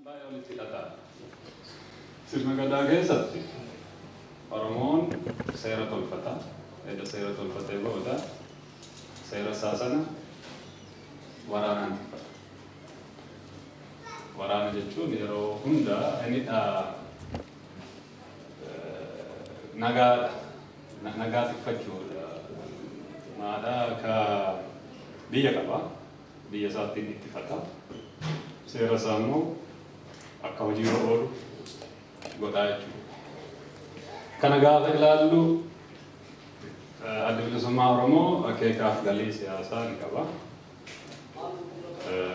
Baay'ee walitti hidhataadha. Sirna gadaa keessatti Oromoon seera tolfata. Edda seera tolfatee booda seera isaa sana waraanaan tikfata. Waraana jechuun yeroo hunda inni nagaadha. Nagaa tikfachuudha. Maadhaa ka biyya qaba. Biyya isaattiin ittifata. Seera isaa immoo akka hojiirra oolu godhaa jechuudha. Kana gaafa ilaallu Adda Bilisummaa Oromoo akeekaaf galii siyaasaa ni qaba.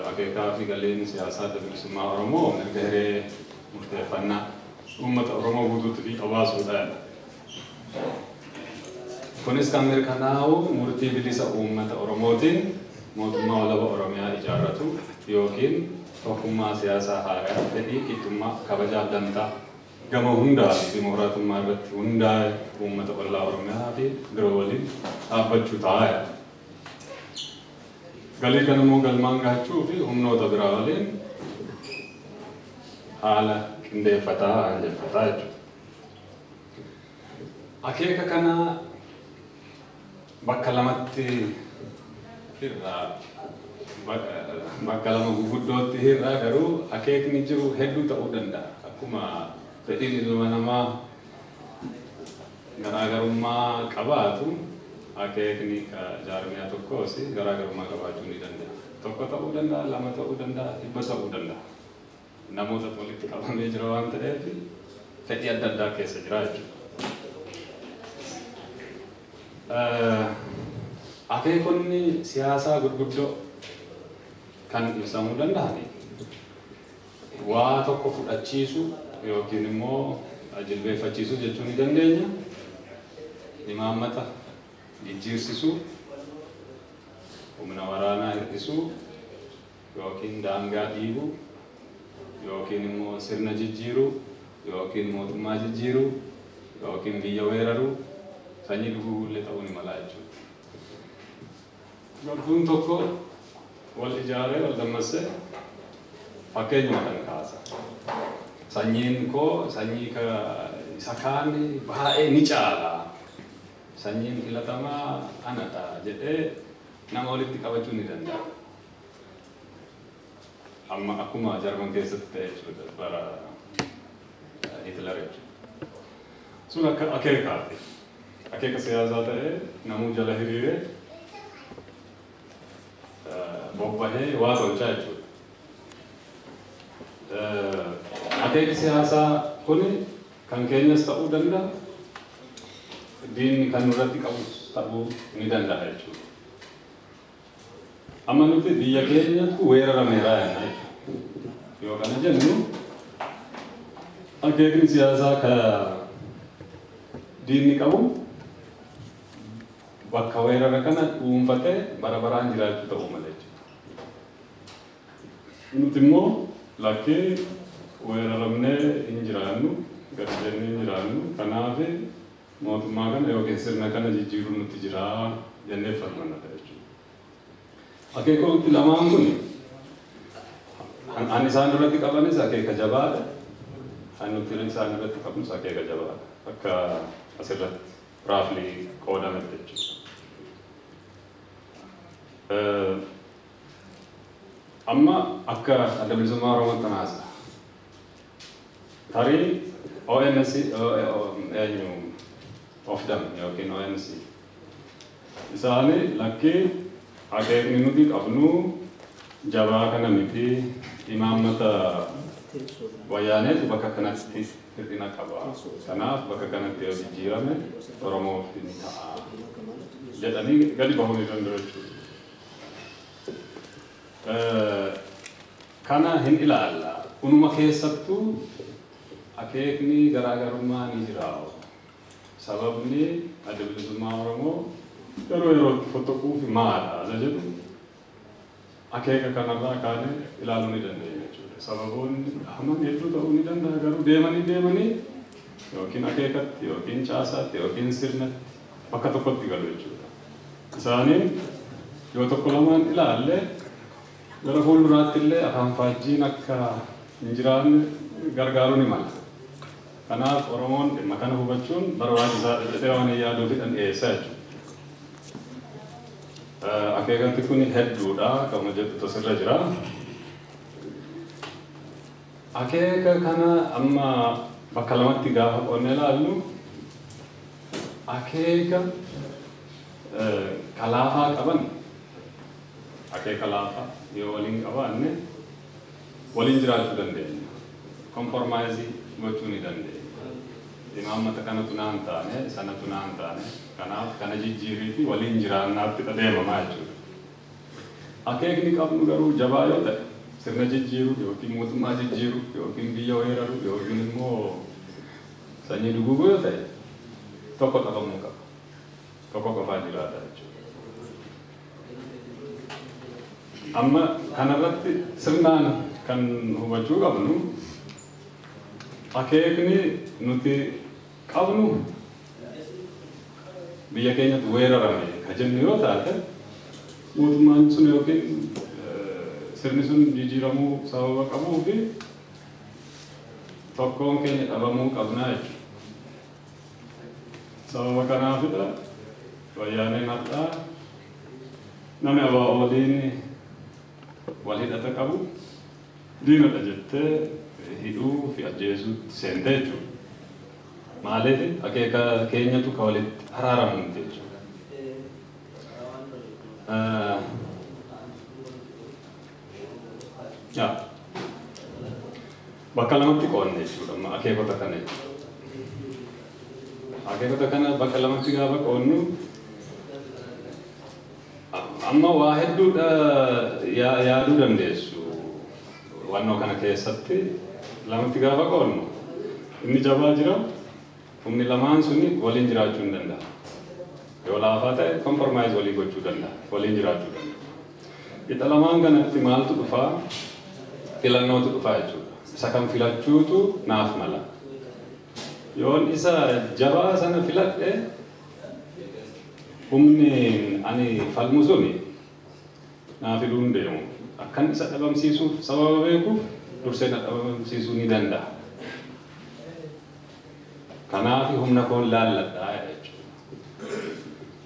Akeekaa fi galiin siyaasaa Adda Bilisummaa Oromoo mirga hiree murteeffannaa uummata Oromoo guutuutti fiixa baasuudha. Kunis kan mirkanaa'u murtii bilisa uummata Oromootiin mootummaa walaba Oromiyaa ijaarratu yookiin tokkummaa siyaasaa haaraa fedhii qixxummaa kabajaa dantaa gama hundaa fi dimokiraatummaa irratti hundaa'e uummata bal'aa Oromiyaa fi biroo waliin dhaabbachuu ta'a. Galii kana immoo galmaan gahachuu fi humnoota biraa waliin haala qindeeffataa anjeffataa jechuudha. Akeeka kana bakka lamatti hirraa, bakka lama guguddootti hirraa, garuu akeekni jiru hedduu ta'uu danda'a. Akkuma fedhiin ilma namaa garaagarummaa qabaatu, akeekni jaarmiyaa tokkos garaagarummaa qabaachuu ni danda'a. Tokko ta'uu danda'a, lama ta'uu danda'a, 100 ta'uu danda'a. Namoota walitti qabamee jira waan ta'eef fedhii adda addaa keessa jira jechuudha. Akeekonni siyaasaa gurguddoo kan ibsamuu danda'ani waa tokko fudhachiisuu yookiin immoo jilbeeffachiisuu jechuu ni dandeenya. Imaammata jijjiirsisuu, humna waraanaa hir'isuu yookiin daangaa dhiibuu yookiin immoo sirna jijjiiruu yookiin mootummaa jijjiiruu yookiin biyya weeraruu, sanyii duguuguu illee ta'uu ni mala jechuudha. Gartuun tokko wal ijaaree wal dammassee, fakkeenyuma kan kaasa. Sanyiin koo sanyii isa kaan baay'ee ni caala. Sanyiin filatamaa anadha jedhee nama walitti qabachuu ni danda'a. Amma akkuma Jarman keessatti ta'e jechuudha, bara Hitler jechuudha. Sun akka akeekaati. Akeeka siyaasaa ta'ee namuu jala hiriiree bobbahee waa tolchaa jechuudha. Akeeki siyaasaa kuni kan keenyas ta'uu danda'a. Diinni kan nurratti qabus ta'uu ni danda'a jechuudha. Amma nuti biyya keenyatu weerarameera jenna jechuudha. Yoo kana jennu, akeekni siyaasaa ka diinni qabu bakka weerara kana dhuunfatee bara baraan jiraachuu ta'uu mala jechuudha. Nuti immoo lakkee weeraramnee hin jiraannu, gadi jennee hin jiraannu, kanaaf mootummaa kana yookiin sirna kana jijjiiruun nutti jira jennee falmanna jechuudha. Akeekonni lamaan kun an isaan irratti qabanis akeeka jabaadha. An nuti isaan irratti qabnus akeeka jabaadha. Akka asirratti roughly qoodametti jechuudha. Amma akka Adda Bilisummaa Oromootti haasa'a. Tarii ONC, eenyu, OFDAM yookiin ONC isaani lakkii, akeekni nuti qabnu jabaa kana miti, imaammata wayyaaneetu bakka kanatti hir'ina qaba. Kanaaf bakka kanatti yoo jijjiirame Oromoof ni ta'a jedhanii gadi bahuu ni danda'u jechuudha. Kana hin ilaalla. Unuma keessattuu akeekni garaagarummaa ni jira. Sababni Adda Bilisummaa Oromoo yeroo yerootti fottoquuf maadha isa jedhu akeeka kanarraa kaanee ilaaluu ni dandeenya jechuudha. Sababoonni haman hedduu ta'uu ni danda'a, garuu deemanii deemanii yookiin akeekatti yookiin caasaatti yookiin sirnatti bakka tokkotti galu jechuudha. Isaaniin yoo tokko lamaan ilaalle, gara fuulduraatti illee afaan faajjiin akka hin jiraanne gargaaruu ni mala. Kanaaf Oromoon dhimma kana hubachuun barbaachisaadha jedhee waan yaaduu fi dhiyeessaa jechuudha. Akeekanti kun hedduudha akkuma jettu asirra jira. Akeeka kana amma bakka lamatti gaafa qonnee ilaallu akeeka kalaafaa qaban akeeka laafaa yoo waliin qabaanne waliin jiraachuu dandeenya. Kompromaayizii gochuu ni dandeenya. Imaammata kanatu naan taane sanatu naan taane kanaaf kana jijjiirii fi waliin jiraannaatti adeemamaa jechuudha. Akeekni qabnu garuu jabaa yoo ta'e sirna jijjiiruu yookiin mootummaa jijjiiruu yookiin biyya weeraruu yookiin immoo sanyii duguuguu yoo ta'e tokko qabamuu qaba. Tokko qofaa jiraata jechuudha. Amma kanarratti sirnaan kan hubachuu qabnu akeekni nuti qabnu biyya keenyatti weerarame ka jennu yoo taate mootummaan sun yookiin sirni sun jijjiiramuu sababa qabuu fi tokkoon keenya dhabamuu qabnaa jechuudha. Sababa kanaafidha wayyaaneen har'aa namni abaa waliin wal hidhata qabu diinadha jettee hidhuu fi ajjeesuutti seente jechuudha. Maaliif akeeka keenyatu ka walitti araaramu miti jechuudha. Bakka lamatti qoonne jechuudha amma akeekota kana jechuudha. Akeekota kana bakka lamatti gaafa qoonnu amma waa hedduudha yaaduu dandeessu. Wannoo kana keessatti lamatti gaafa qoonnu inni jabaa jira humni lamaan suni waliin jiraachuu hin danda'a. Yoo laafaa ta'e kompromaayiz walii gochuu danda'a waliin jiraachuu danda'a. Qixa lamaan kanatti maaltu dhufaa? Filannootu dhufaa jechuudha. Isa kan filachuutu naaf mala. Yoon isa jabaa sana filadhe humni ani falmu suni naaf hidhuu hin deemu. Akkan isa dhabamsiisuuf sababa beekuuf dursee na dhabamsiisuu ni danda'a. Kanaaf humna koon laalladha jechuudha.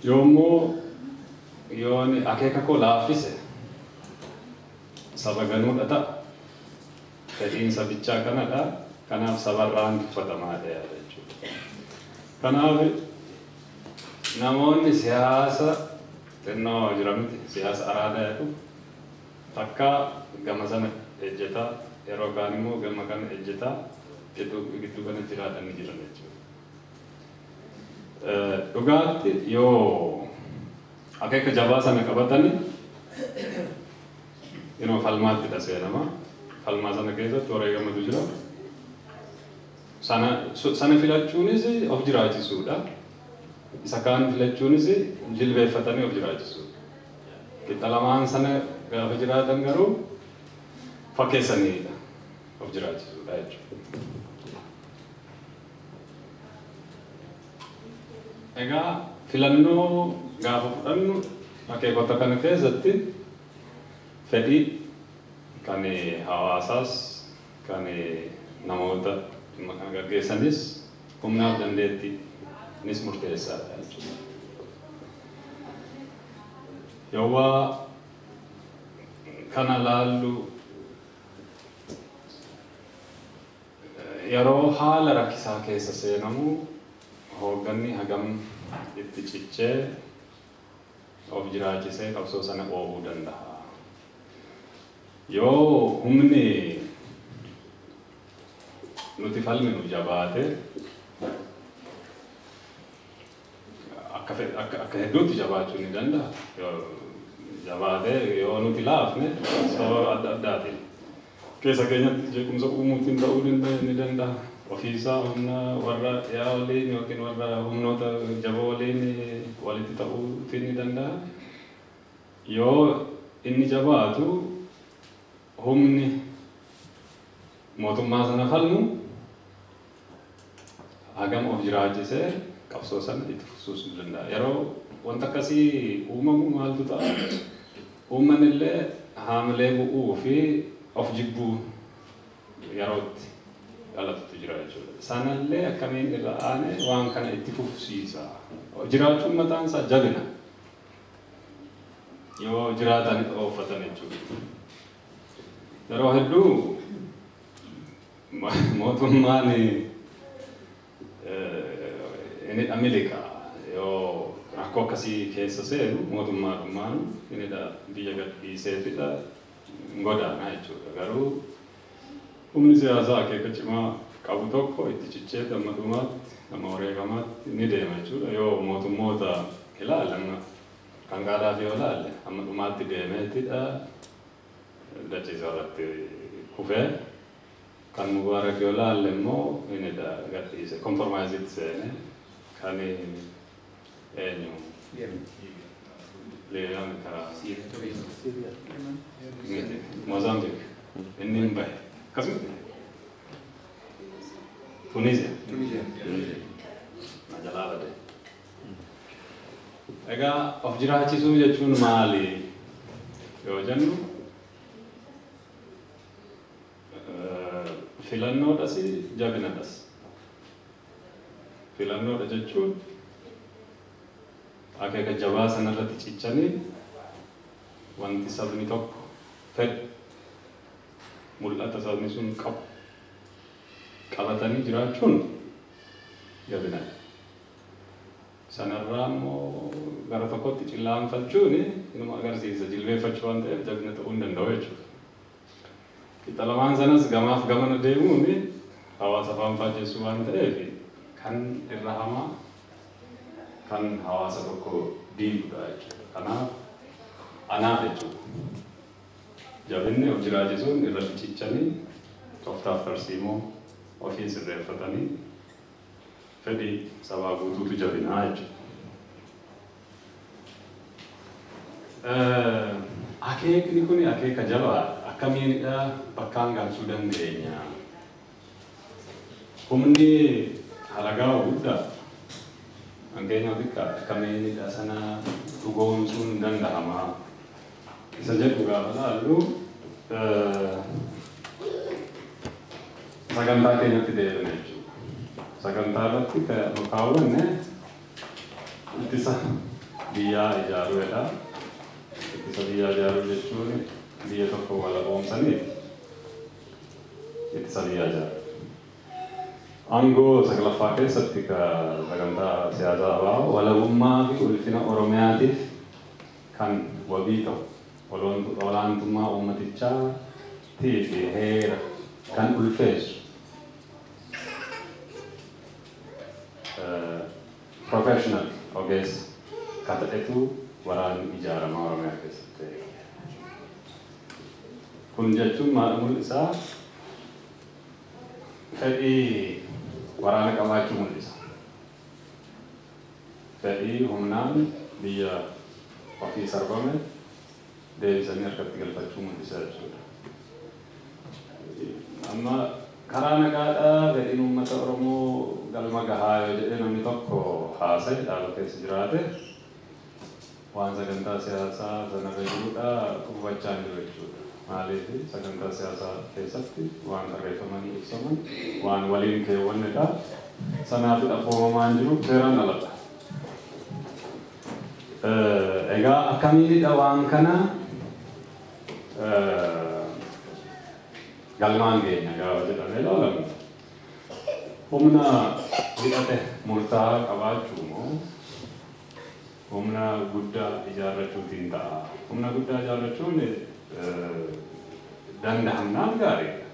Yoommoo yoon akeeka koo laaffise saba ganuudha ta'a. Fedhiin sabichaa kanadha. Kanaaf sabarraan tuffatamaa ta'e jechuudha. Kanaaf namoonni siyaasa xinnoo jira miti siyaasa araadaa jedhu takka gama sana ejjetaa yeroo kaan immoo gama kana ejjetaa gidduu kana jiraatanii jiran jechuudha. Dhugaatti yoo akeeka jabaa sana qabatanii yeroo falmaatti seenama. Falmaa sana keessatti wareegamatu jira. Sana filachuunis of jiraachisuudha. Isa kaan filachuunis jilbeeffatanii of jiraachisuudha. Qixa lamaan sana gaafa jiraatan garuu fakkeessaniidha of jiraachisuudha jechuudha. Egaa filannoo gaafa fudhannu akeekota kana keessatti fedhii kan hawaasaas kan namoota dhimma kana gaggeessanis humnaaf dandeettiinis murteessaadha jechuudha. Yoo waa kana laallu yeroo haala rakkisaa keessa seenamu hoogganni hagam itti cichee of jiraachisee qabsoo sana oofuu danda'a. Yoo humni nuti falminu jabaate akka hedduutti jabaachuu ni danda'a. Jabaate yoo nuti laafne sababa adda addaatiin keessa keenyatti jeequmsa uumuutiin ta'uu ni danda'a. Ofiisaa humna warra dhiyaa waliin yookiin warra humnoota jaboo waliin walitti ta'uutiin ni danda'a. Yoo inni jabaatu humni mootummaa sana falmu hagam of jiraachisee qabsoo sana itti fufsiisuu ni danda'a. Yeroo wanta akkasii uumamu maaltu ta'a? Uummanni illee haamilee bu'uu fi of jibbuu yerootti dhalatutu jira jechuudha. Sanallee akkamiin irra aane waan kana itti fufsiisa. Jiraachuun mataan isaa jabina. Yoo jiraatan ooffatan jechuudha. Yeroo hedduu mootummaan inni miliqa yoo rakkoo akkasii keessa seenu mootummaadhummaan inni biyya gadhiiseetidha godaana jechuudha. Garuu humni siyaasaa akeeka cimaa qabu tokko itti cicceeti amma dhumaatti amma wareegamaatti ni deema jechuudha. Yoo mootummoota ilaalle amma kan Gaadaafi yoo ilaalle amma dhumaatti deemeetidha dachiisa irratti kufee kan Mubaarak yoo ilaalle immoo inni gadhiise kompromaayisiitti seene kan eenyu Liibiyaan karaa Mozambique inni hin bahe akkasuma Tunisia na jalaa bade. Egaa of jiraachisuu jechuun maali yoo jennu filannoodhas jabinadhas. Filannoodha jechuun akeeka jabaa sanarratti cichanii wanti sabni tokko fedhu mul'ata sabni sun qabu qabatanii jiraachuun jabinadha. Sanarraa immoo gara tokkotti cillaanfachuun inuma agarsiisa jilbeeffachuu waan ta'eef jabina ta'uu hin danda'u jechuudha. Qixa lamaan sanas gamaaf gamana deemuun hawaasa faanfaajessuu waan ta'eef kan irra hamaa kan hawaasa tokko diigudha jechuudha. Kanaaf anaaf jechuudha. Jabinni of jiraachisuun irratti cichanii tooftaaf tarsiimoo ofii sirreeffatanii fedhii sabaa guutuutu jabinaa jechuudha. Akeekni kun akeeka jabaa akkamiinidha bakkaan galchuu dandeenya? Humni halagaa guddaa hankeenya xiqqaa akkamiinidha sana dhugoomsuun danda'ama? Isa jedhu gaafa laallu sagantaa keenyatti deebina jechuudha. Sagantaa irratti kaawwanne ittisa biyyaa ijaaruudha. Ittisa biyyaa ijaaruu jechuun biyya tokko walaboomsaniif ittisa biyyaa ijaaru. Aangoo saglaffaa keessatti sagantaa siyaasaa ABO walabummaa fi ulfina Oromiyaatiif kan wabii ta'u olaantummaa uummatichaa fi heera kan ulfeessu professional ogeessa ka ta'etu waraanni ijaaramaa Oromiyaa keessatti. Kun jechuun maal mul'isaa? Fedhii waraana qabaachuu mul'isa. Fedhii humnaan biyya ofii sarbame deebisanii harkatti galfachuu mul'isa jechuudha. Amma karaa nagaadhaa fedhiin uummata Oromoo galma gahaa yoo jedhee namni tokko haasa'e dhaaba keessa jiraate waan sagantaa siyaasaa sanarra jirudha hubachaa hin jiru jechuudha. Maaliif sagantaa siyaasaa keessatti waan tarreeffamanii ibsaman waan waliin keewwannedha. Sanaaf abboomamaa hin jiru seeraan aladha. Egaa akkamiinidha waan kana galmaan geenya gaafa jedhamee ilaalamu. Humna hidhate murtaa'aa qabaachuu moo humna guddaa ijaarrachuutiin ta'a? Humna guddaa ijaarrachuun danda'amnaan gaariidha.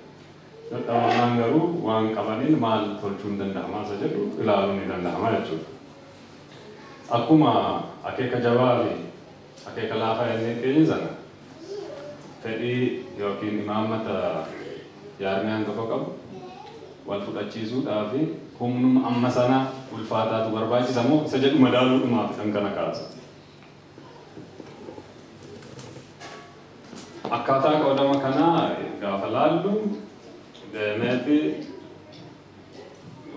Dadhabamnaan garuu waan qabaniin maal tolchuun danda'amaa isa jedhu ilaaluun ni danda'ama jechuudha. Akkuma akeeka jabaa fi akeeka laafaa jennee keenya sana fedhii yookiin imaammata jaarmiyaan tokko qabu wal fudhachiisuudhaa fi humnuma amma sana ulfaataatu barbaachisa moo isa jedhu madaaluudhumaaf kan kana kaasa. Akkaataa qoodama kanaa gaafa laallu deemeeti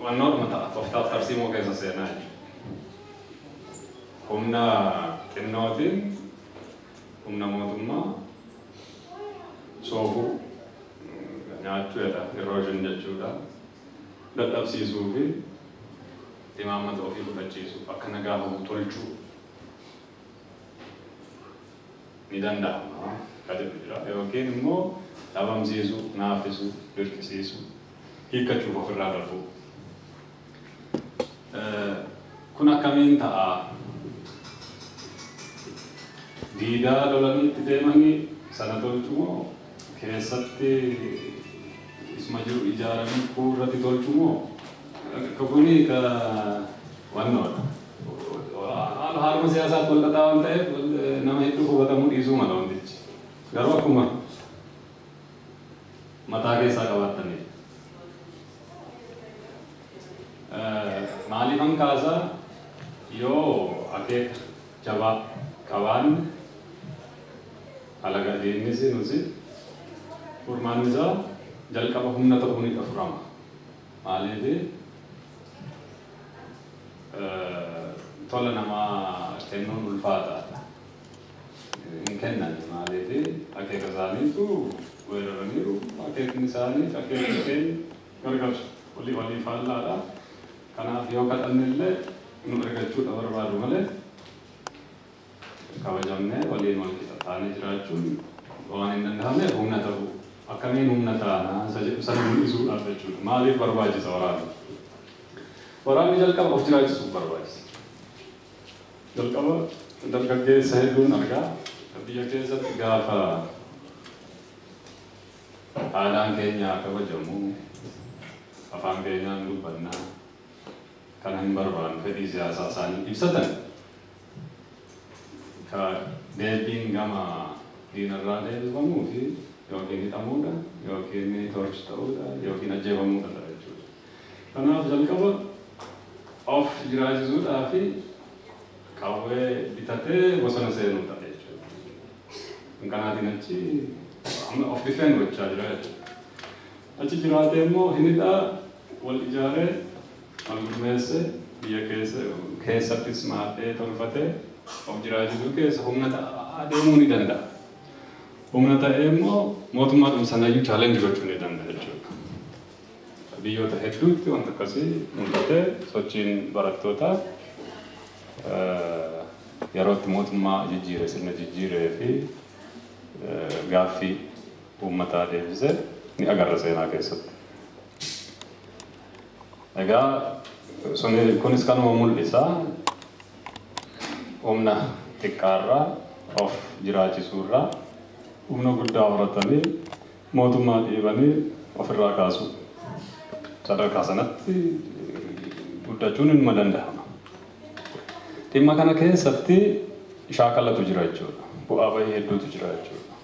wannoodhuma ta'a tooftaaf tarsiimoo keessa seenaa jechuudha. Humna xinnootiin humna mootummaa soofuu Nyaachuudha, erosion jechuudha. Dadhabsiisuu fi imaammata ofii fudhachiisuu akka nagaa hafu tolchuu ni danda'ama kan jedhu jira. Yookiin immoo dhabamsiisuu, naaffisuu, dirqisiisuu, hiikkachuuf ofirraa darbuu. Kun akkamiin ta'a? Diidaa lolanii itti deemanii sana tolchuu moo keessatti isuma jiru ijaaranii kuurratti tolchuu moo? Kuni ka wannoodha. Haaluma siyaasaatti wal xaxaa waan ta'eef nama hedduu hubatamuu dhiisuu mala wantichi. Garuu akkuma mataa keessaa qabaattanii. Maaliifan kaasaa yoo akeeka jabaa qabaanne alaga diinnis nuti furmaanni isaa jalqaba humna ta'uu ni furama. Maaliif tola namaa kennuun ulfaataadha. Hin kennan maaliif akeeka isaaniitu weeraraniiru akeekni isaanii akeekni keenya gargar walii walii faallaadha. Kanaaf yoo kadhanne illee nu argachuudha barbaadu malee kabajamnee waliin wal qixa taanee jiraachuun waan hin danda'amneef humna ta'uu akkamiin humna taana isa jedhu sana mul'isuudhaaf jechuudha. Maaliif barbaachisa waraanni? Waraanni jalqaba of jiraachisuuf barbaachisa. Jalqaba dargaggeessa hedduun argaa biyya keessatti gaafa aadaan keenya kabajamu afaan keenyaan dubbannaa kana hin barbaannu fedhii siyaasaa isaanii ibsatan ka deebiin gama diinarraa deebifamuu fi yookiin hidhamuudha yookiin torchi ta'uudha yookiin ajjeefamuudha ta'a jechuudha. Kanaaf jalqaba of jiraachisuudhaa fi qawwee bitatee bosona seenuu ta'a jechuudha. Kanaatiin achi of defend gochaa jira jechuudha. Achi jiraatee immoo hin hidhaa wal ijaaree wal gurmeessee biyya keessattis maadhee tolfatee of jiraachisuu keessa humna ta'aa deemuu ni danda'a. Humna ta'ee immoo mootummaadhuma sanayyuu chaalenjii gochuu ni danda'a jechuudha. Biyyoota hedduutti wanta akkasii mul'atee sochiin barattootaa yerootti mootummaa jijjiire sirna jijjiiree fi gaaffii uummataa deebisee ni agarra seenaa keessatti. Egaa kunis kanuma mul'isa humna xiqqaarraa of jiraachisuurraa humna guddaa horatanii mootummaa dhiibanii ofirraa kaasu. Sadarkaa sanatti guddachuun inuma danda'ama. Dhimma kana keessatti shaakalatu jira jechuudha. Bu'aa bahii hedduutu jira jechuudha.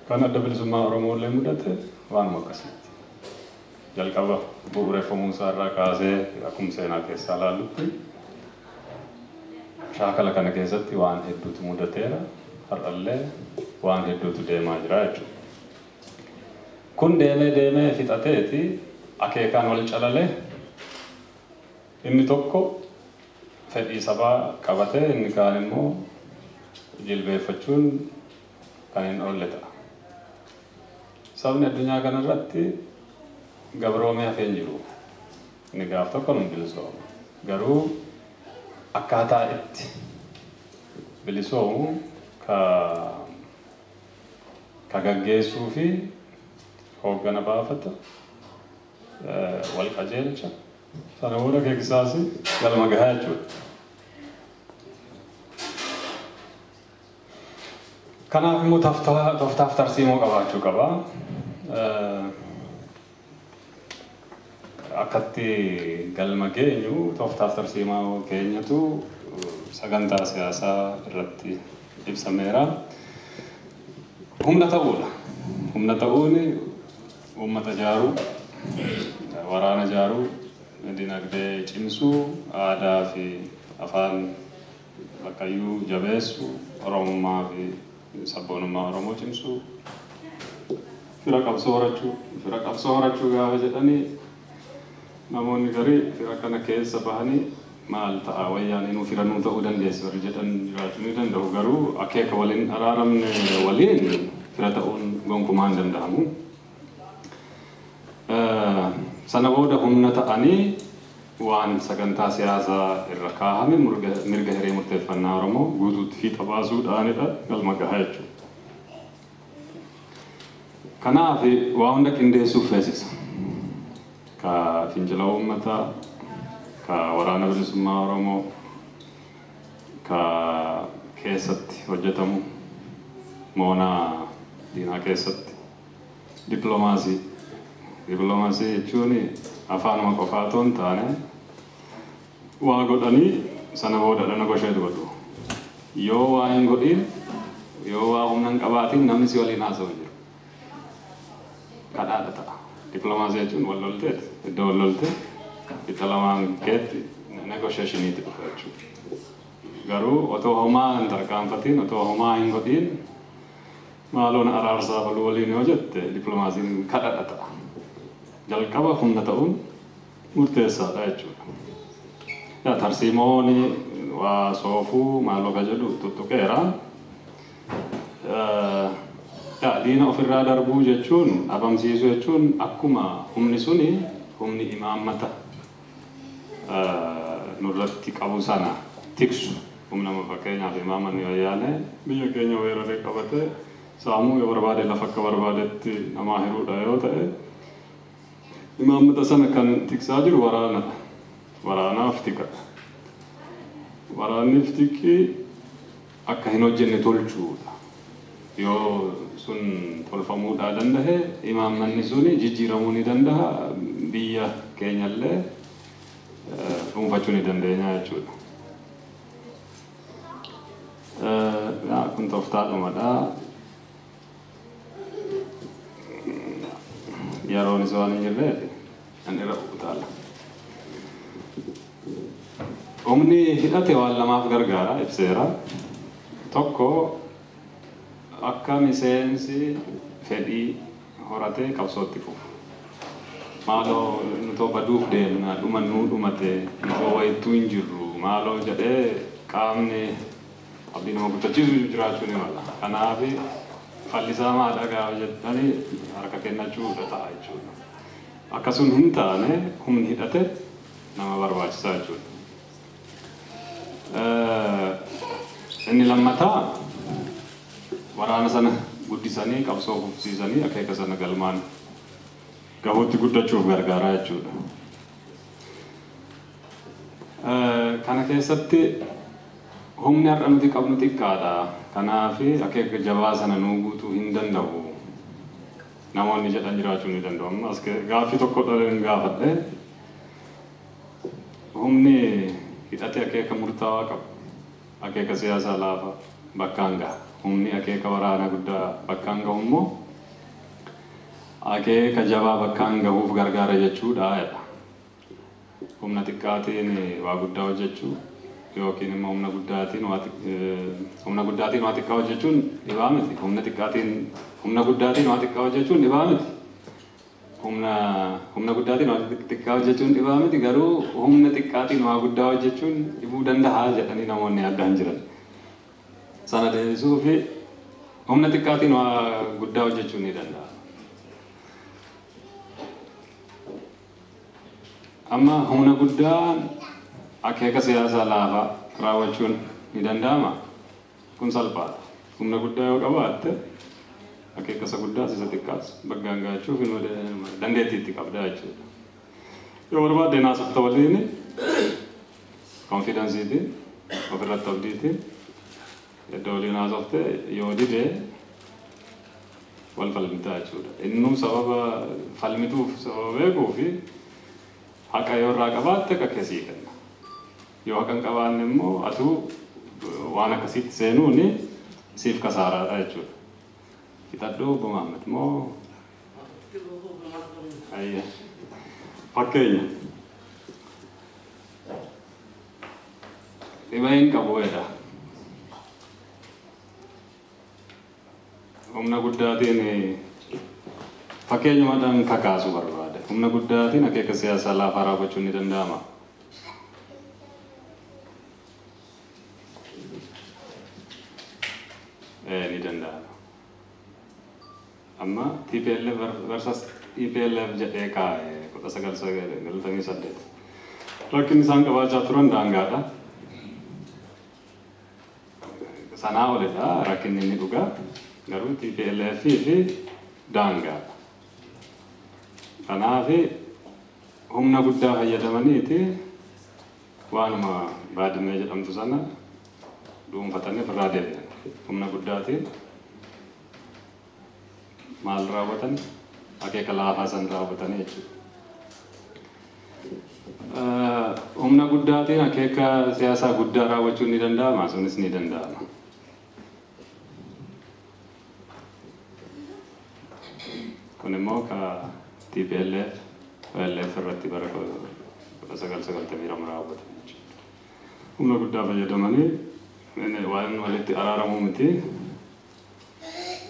Kan adda bilisummaa Oromoo illee mudate waanuma akkasitti. Jalqaba bu'uureffamuu isaa irraa kaasee akkuma seenaa keessaa ilaallutti shaakala kana keessatti waan hedduutu mudateera. Har'allee waan hedduutu deemaa jira jechuudha. Kun deemee deemee fixateeti akeekaan wal calalee inni tokko fedhii sabaa qabatee inni kaan immoo jilbeeffachuun kan hin oolle ta'a. Sabni addunyaa kanarratti gabroomee hafee hin jiru. Inni gaaf tokko nu bilisooma. Garuu akkaataa itti bilisoomu ka gaggeessuu fi hooggana baafata wal qajeelcha sana booda keeksaas galma gahaa jechuudha. Kanaaf immoo tooftaaf tarsiimoo qabaachuu qaba. Akkatti galma geenyu tooftaaf tarsiimoo keenyatu sagantaa siyaasaa irratti ibsameera. Humna ta'uudha. Humna ta'uun uummata ijaaruu, waraana ijaaruu, dinagdee cimsuu, aadaa fi afaan bakkayyuu jabeessuu, Oromummaa fi sabboonummaa Oromoo cimsuu, fira qabsoo horachuu. Fira qabsoo horachuu gaafa jedhanii namoonni garii fira kana keessa bahanii maal ta'a wayyaanii nuu fira nuu ta'uu dandeessi warri jedhan jiraachuu ni danda'u. Garuu akeeka waliin araaramne waliin fira ta'uun gonkumaa hin danda'amu. Sana booda humna ta'anii waan sagantaa siyaasaa irra kaahame mirga hiree murteeffannaa Oromoo guutuutti fiixa baasuudhaanidha galma gahaa jechuudha. Kanaaf waa hunda qindeessuuf feesisa. Ka fincila uummataa, ka waraana bilisummaa Oromoo, ka keessatti hojjetamu moonaa diinaa keessatti dippiloomaasii. Dippiloomaasii jechuun afaanuma qofaa otoo hin taane waa godhanii sana booda negotiate godhu. Yoo waa hin godhin, yoo waa humna hin qabaatin namni si waliin haasa'u jiru. Kadhaadha ta'a. Dippiloomaasii jechuun wal lolteet iddoo wal loltee itti lamaan keetti negotiationiitti dhufa jechuudha. Garuu otoo homaa hin tarkaanfatiin, otoo homaa hin godhin maaloon araarsaa baluu waliin yoo jette dippiloomaasiin kadhaadha ta'a. Jalqaba humna ta'uun murteessaadha jechuudha. Tarsiimoon waa soofuu maaloo ka jedhu tuttuqeera. Diina ofirraa darbuu jechuun dhabamsiisuu jechuun akkuma humni suni humni imaammata nurratti qabu sana tiksu. Humna fakkeenyaaf imaammanni wayyaanee biyya keenya weeraree qabate saamuu yoo barbaade lafa akka barbaadetti namaa hiruudha yoo ta'e imaammata sana kan tiksaa jiru waraanadha. Waraanaaf tika. Waraanniif tikki akka hin hojjenne tolchuudha. Yoo sun tolfamuudhaa danda'e imaammanni suni jijjiiramuu ni danda'a, biyya keenyallee dhuunfachuu ni dandeenya jechuudha. Kun tooftaadhumadha. Yeroonis waan hin jirreef an irra utaala. Humni hidhate waan lamaaf gargaara ibseera. Tokko akka miseensi fedhii horatee qabsootti fufu. Maaloo nutoo baduuf deemna, dhumannuu dhumate, nutoo wayittuu hin jirru, maaloo jedhee qaamni abdii nama guttachiisu jiraachuu ni mala. Kanaaf fallisaa maadha gaafa jettanii harka kennachuudha ta'a jechuudha. Akkasuma hin taane humni hidhate nama barbaachisaa jechuudha. Inni lammataa waraana sana guddisanii qabsoo fufsiisanii akeeka sana galmaan gahuutti guddachuuf gargaaraa jechuudha. Kana keessatti humni har'a nuti qabnu xiqqaadha. Kanaaf akeeka jabaa sana nuu guutuu hin danda'u. Namoonni jedhan jiraachuu ni danda'u. Amma as gaaffii tokko dhaleen gaafadhe humni hidhatee akeeka murtaawaa qabu. Akeeka siyaasaa laafa bakkaan gaha. Humni akeeka waraanaa guddaa bakkaan gahu immoo akeeka jabaa bakkaan gahuuf gargaara jechuudha jedha. Humna xiqqaatiin waa guddaa hojjechuu yookiin immoo humna guddaatiin waa xiqqaa hojjechuun dhibaa miti. Humna guddaatiin waa xiqqaa hojjechuun dhibaa miti. Humna guddaatiin waa xiqqaa hojjechuun dhibaa miti, garuu humna xiqqaatiin waa guddaa hojjechuun dhibuu danda'a jedhanii namoonni addaan jiran. Sana deebisuu fi humna xiqqaatiin waa guddaa hojjechuun ni danda'a. Amma humna guddaan akeeka siyaasaa laafaa raawwachuun ni danda'ama. Kun salphaadha. Humna guddaa yoo qabaatte akeeka isa guddaas isa xiqqaas bakkaan gaachuuf dandeettii itti qabda jechuudha. Yoo barbaadde naasofta waliin konfidensiitiin ofirratti abdiitiin iddoo waliin haasofte yoo dide wal falmitaa jechuudha. Innuu sababa falmituuf sababa beekuu fi haqa yoo irraa qabaatte akka keessii kenna. Yoo haqa hin qabaanne immoo atuu waan akkasiitti seenuun siif kasaaraadha jechuudha. Fixadhuu Obbo Mahammad moo? Ayya. Fakkeenya. Dhibee hin qabu jedha. Humna guddaatiin fakkeenyumadhaan kakaasuu barbaade. Humna guddaatiin akeeka siyaasaa laafaa raawwachuun ni danda'ama. Ni danda'ama. Amma TPLF versus EPLF jedhee kaa'e 1998. Rakkinni isaan qabaachaa turan daangaadha. Sanaa olidha rakkinni inni dhugaa garuu TPLF fi daangaadha. Kanaaf humna guddaa fayyadamaniiti waanuma Baadimee jedhamtu sana dhuunfatanii ofirraa deebi'an. Humna guddaatiin maal raawwatan? Akeeka laafaa san raawwatanii jechuudha. Humna guddaatiin akeeka siyaasaa guddaa raawwachuun ni danda'ama, sunis ni danda'ama. Kun immoo ka TPLF, OLF irratti bara 1992 raawwatan jechuudha. Humna guddaa fayyadamanii waan walitti araaramuu miti.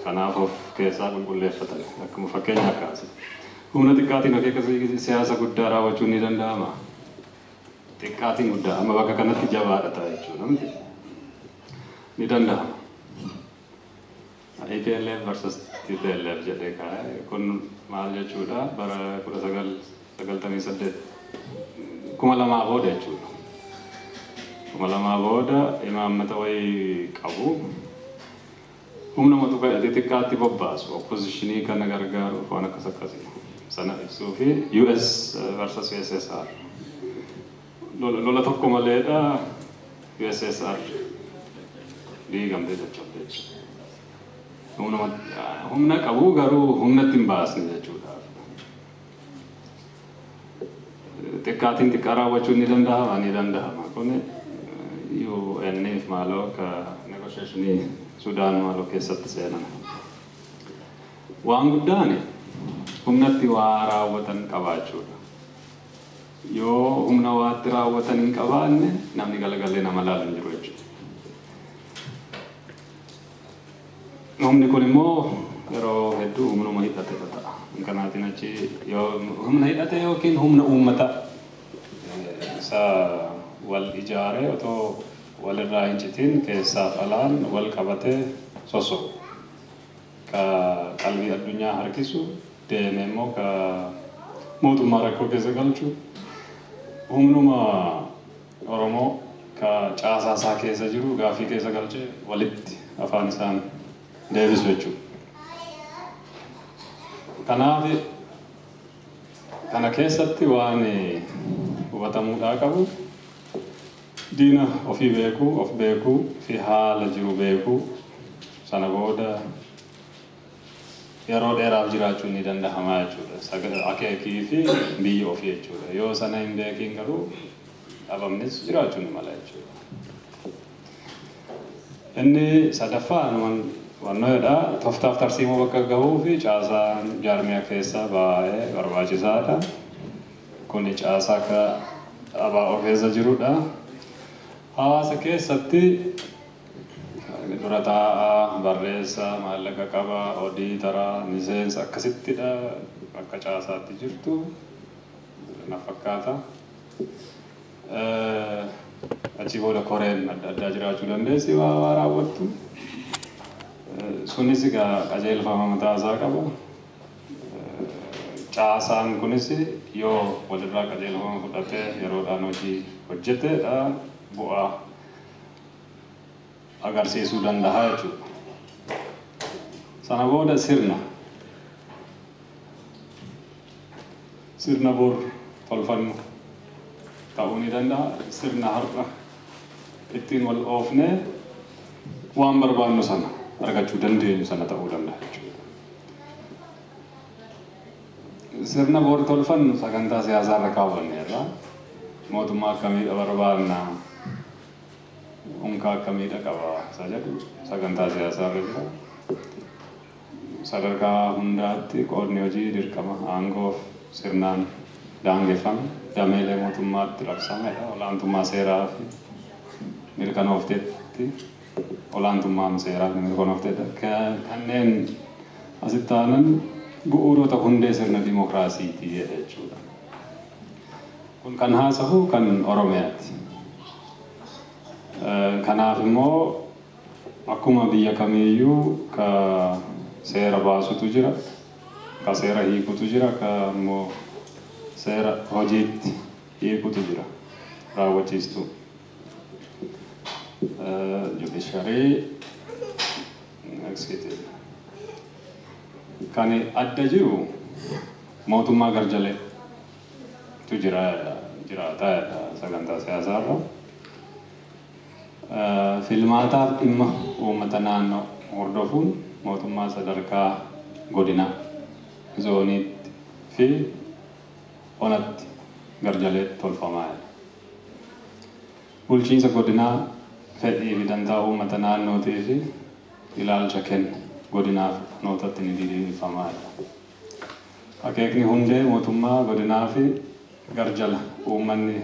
Kanaaf of keessaa qulqulleeffatan akkuma fakkeenya kaase. Humna xiqqaatiin akeeka siyaasa guddaa raawwachuun ni danda'ama. Xiqqaatiin guddaa amma bakka kanatti jabaadha ta'a jechuudha miti. Ni danda'ama. EPLF versus TPLF jedhee kaa'e kun maal jechuudha bara 1998 2000 booda jechuudha. 2000 booda imaammata wayii qabu. Humna mootummaa xixiqqaatti bobbaasu oppositionii kana gargaaruuf waan akkas akkasii sana ibsuu fi US versus USSR lola tokko maleedha USSR diigamtee caccabde jechuudha. Humna qabu garuu humnatti hin baasne jechuudha. Xiqqaatiin xiqqaa raawwachuun ni danda'ama ni danda'ama. Kun UNF maaloo akka negotiationii Sudaan maaloo keessatti seenan. Waan guddaan humnatti waa raawwatan qabaachuudha. Yoo humna waatti raawwatan hin qabaanne namni galagalee nama laalu hin jiru jechuudha. Humni kun immoo yeroo hedduu humnuma hidhate ta'a. Kanaatiin achi yoo humna hidhate yookiin humna uummata isa wal ijaaree otoo walirraa hin citin keessaaf alaan wal qabatee soso'u. Ka qalbii addunyaa harkisu deeme immoo ka mootummaa rakkoo keessa galchu humnuma Oromoo ka caasaa isaa keessa jiru gaaffii keessa galchee walitti afaan isaan deebisu jechuudha. Kanaaf kana keessatti waan hubatamuudhaa qabu diina ofii beekuu, of beekuu fi haala jiru beekuu sana booda yeroo dheeraaf jiraachuun ni danda'ama jechuudha. Akeekii fi biyya ofii jechuudha. Yoo sana hin beekiin garuu dhabamnis jiraachuu ni mala jechuudha. Inni sadaffaan wannoodha. Tooftaaf tarsiimoo bakka gahuu fi caasaan jaarmiyaa keessaa baay'ee barbaachisaadha. Kuni caasaa akka ABO keessa jirudha. Hawaasa keessatti dura taa'aa, barreessaa, maallaqa qabaa, odiitaraa, miseensa akkasittidha akka caasaatti jirtu na fakkaata. Achi booda koreen adda addaa jiraachuu dandeessi waa raawwattu. Sunis egaa qajeelfama mataa isaa qaba. Caasaan kunis yoo walirraa qajeelfama fudhatee yeroodhaan hojii hojjetedha bu'aa agarsiisuu danda'a jechuudha. Sana booda sirna. Sirna bor tolfannu ta'uu ni danda'a. Sirna har'a ittiin wal oofnee waan barbaannu sana argachuu dandeenyu sana ta'uu danda'a jechuudha. Sirna bor tolfannu sagantaa siyaasaa irra kaawwanneerra. Mootummaa akkamiidha barbaanna? Unka akkamiidha qaba isa jedhu sagantaa siyaasaa irra jira. Sadarkaa hundaatti qoodni hojii dirqama aangoof sirnaan daangeffame dameelee mootummaatti labsamedha. Olaantummaa seeraa fi mirkanoofteetti olaantummaan seeraa fi mirkanoofteedha. Kanneen asitti aanan bu'uurota hundee sirna dimookiraasiiti jechuudha. Kun kan haasahu kan Oromiyaati. Kanaaf immoo akkuma biyya kamiiyyuu ka seera baasutu jira. Ka seera hiikutu jira, ka immoo seera hojiitti hiikutu jira. Raawwachiistuu. Judiciary, executive. Kan adda jiru mootummaa garjaleetu jira jiraataa sagantaa siyaasaarra. Filmaataaf dhimma uummata naannoo hordofuun mootummaa sadarkaa godinaa, zooniitti fi onatti garjalee tolfamaa jira. Bulchiinsa godinaa fedhii fi dantaa uummata naannootii fi ilaalcha kennu godinaaf onootatti ni diriirfamaa jira. Akeekni hundee mootummaa godinaa fi garjala uummanni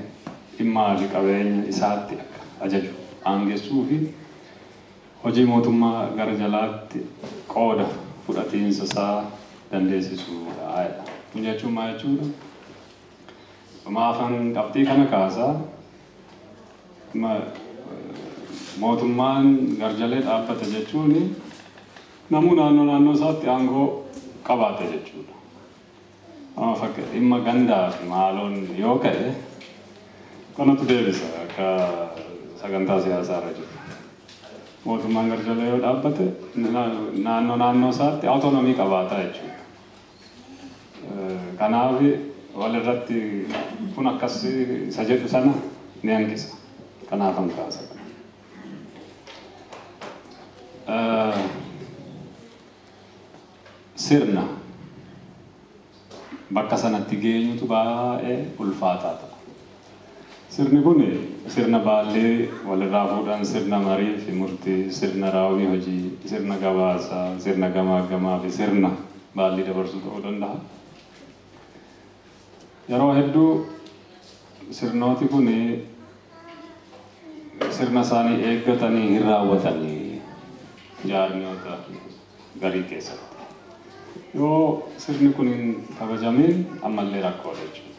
dhimmaa fi qabeenya isaatti akka ajaju aangessuu fi hojii mootummaa garjalaatti qooda fudhatiinsa isaa dandeessisuudha. Kun jechuun maal jechuudha? Maafan qabxii kana kaasaa mootummaan garjalee dhaabbate jechuun namuu naannoo naannoo isaatti aangoo qabaate jechuudha. Amma fakkeenya dhimma gandaa fi maaloon yoo ka'e kanatu deebisa akka sagantaa siyaasaa irra jiru. Mootummaan garjalee yoo dhaabbate naannoo naannoo isaatti autonomii qabaata jechuudha. Kanaaf walirratti kun akkas isa jedhu sana ni hanqisa. Kanaafan kaasa. Sirna bakka sanatti geenyutu baay'ee ulfaataa ta'a. Sirni kun sirna baallee walirraa fuudhan, sirna marii fi murtii, sirna raawwii hojii, sirna gabaasaa, sirna gamaaggamaa fi sirna baallii dabarsuu ta'uu danda'a. Yeroo hedduu sirnooti kun sirna isaanii eeggatanii hin raawwatanii jaarmiyoota garii keessatti. Yoo sirni kun hin kabajamin ammallee rakkoo jechuudha.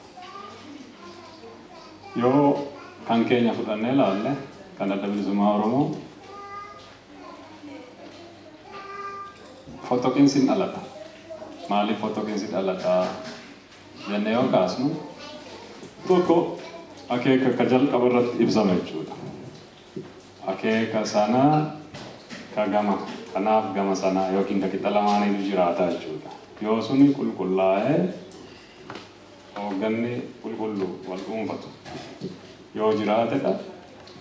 Yoo kan keenya fudhannee ilaalle kan Adda Bilisummaa Oromoo fottoqiinsi hin dhalata. Maaliif fottoqiinsi dhalata jennee yoo kaasnu tokko akeeka akka jalqaba irratti ibsame jechuudha. Akeeka sana ka gama kanaaf gama sana yookiin ka qixa lamaaniitu jiraata jechuudha. Yoo suni qulqullaa'ee hoogganni qulqulluu wal dhuunfatu yoo jiraatedha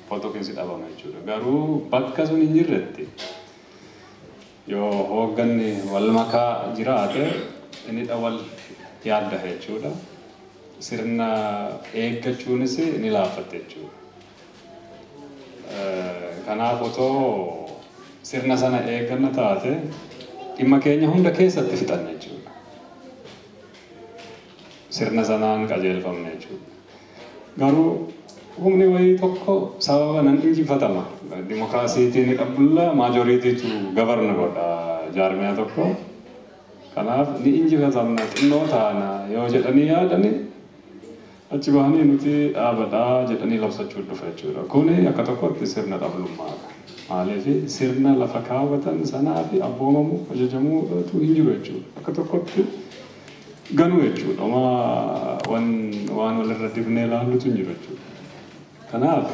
fottoqiinsi dhabama jechuudha. Garuu bakka sun hin jirretti yoo hoogganni wal makaa jiraate inni wal yaadda jechuudha. Sirna eeggachuunis ni laaffate jechuudha. Kanaaf otoo sirna sana eegganna taate dhimma keenya hunda keessatti fixanna jechuudha. Sirna sanaan qajeelfamne jechuudha. Garuu humni wayii tokko sababa nan injifatama. Dimokiraasiitiin ni qabbulla maajoriitiitu gavarna godha jaarmiyaa tokko. Kanaaf ni injifatamna xinnoo taana yoo jedhanii yaadani achi bahanii nuti dhaabadhaa jedhanii labsachuu dhufa jechuudha. Kuni akka tokkotti sirna dhablummaadha. Maaliif sirna lafa kaawwatan sanaa fi abboomamuu ajajamuutu hin jiru jechuudha. Akka tokkotti ganuu jechuudha. Homaa waan walirra dibnee ilaallutu hin jiru jechuudha. Kanaaf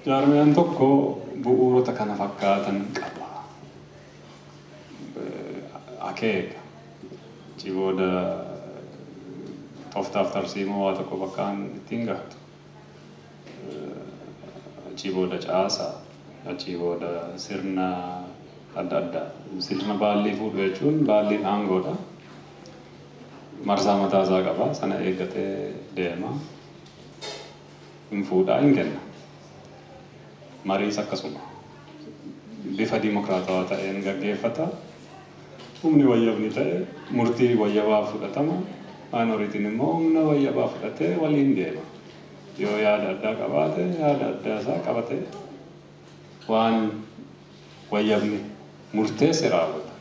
jaarmiyaan tokko bu'uurota kana fakkaatan qaba. Akeeka cibooda tooftaaf tarsiimoo waa tokko bakkaan ittiin gahatu. Cibooda caasaa, achii booda sirna adda addaa. Sirna baallii fuudhu jechuun baalliin aangoodha. Marsaa mataa isaa qaba. Sana eeggatee deema. Hin fuudhaa hin kenna. Mariis akkasuma. Bifa dimokiraatawaa ta'een gaggeeffata. Humni wayyabni ta'e murtii wayyabaa fudhatama. Maayinooritiin immoo humna wayyabaa fudhatee waliin deema. Yoo yaada addaa qabaate yaada addaa isaa qabatee waan wayyabni murteesse raawwata.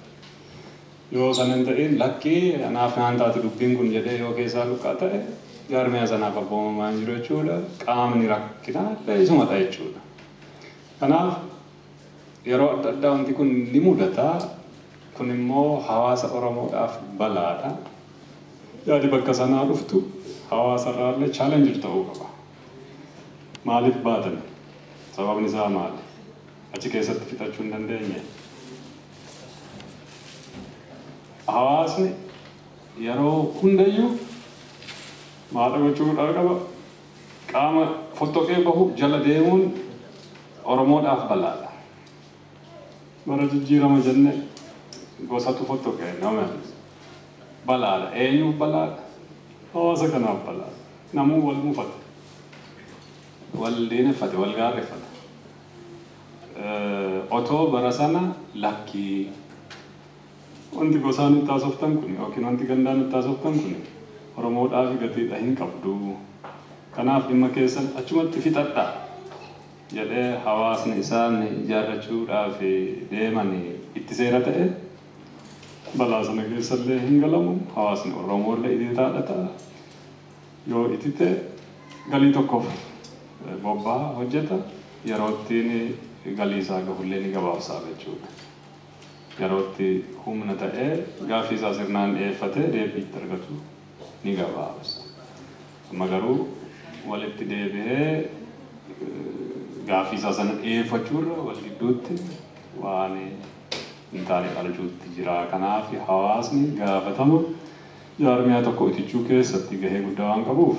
Yoo sana hin ta'in lakkii anaaf naan taate dubbiin kun jedhee yoo keessaa luqqaa ta'e jaarmiyaa sanaaf abboomamaa hin jiru jechuudha. Qaamni rakkinaa illee isumadha jechuudha. Kanaaf yeroo adda addaa wanti kun ni mudata. Kun immoo hawaasa Oromoodhaaf balaadha. Yaadi bakka sanaa dhuftu hawaasa irraallee challenge ta'uu qaba. Maaliif baatan? Sababni isaa maali? Achi keessatti fixachuu hin dandeenye. Hawaasni yeroo hundayyuu maal gochuudhaa qaba? Qaama fottoqee bahu jala deemuun Oromoodhaaf balaadha. Bara jijjiirama jenne gosatu fottoqee nama balaadha. Eenyuuf balaadha? Hawaasa kanaaf balaadha. Namuu wal mufate, wal diineffate, wal gaarreffate. Otoo bara sana lakkii wanti gosaa nutti haasoftan kun yookiin wanti gandaa nutti haasoftan kun Oromoodhaaf gatiidha hin qabdu. Kanaaf dhimma keessan achumatti fixadhaa jedhee hawaasni isaan ijaarrachuudhaaf deeman itti seera ta'e balaa sana keessallee hin galamu. Hawaasni Oromoollee ititaadha ta'a. Yoo itite galii tokkoof bobbaa hojjeta, yeroo ittiin galii isaa gahullee ni gabaabsaa jechuudha. Yeroo itti humna ta'ee gaaffii isaa sirnaan dhiyeeffatee deebii itti argatu ni gabaabsa. Amma garuu walitti deebi'ee gaaffii isaa sana dhiyeeffachuurra wal gidduutti waan hin taane dhalchuutti jira. Kanaaf hawaasni gaafatama jaarmiyaa tokko itichuu keessatti gahee guddaa waan qabuuf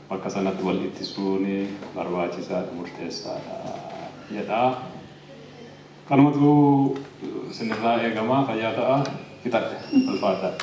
bakka sanatti wal ittisuun barbaachisaadha, murteessaadha jedha. Kanumatu isinirraa eegamaa. Fayyaa ta'a. Fixadhe. Ulfaadhaa.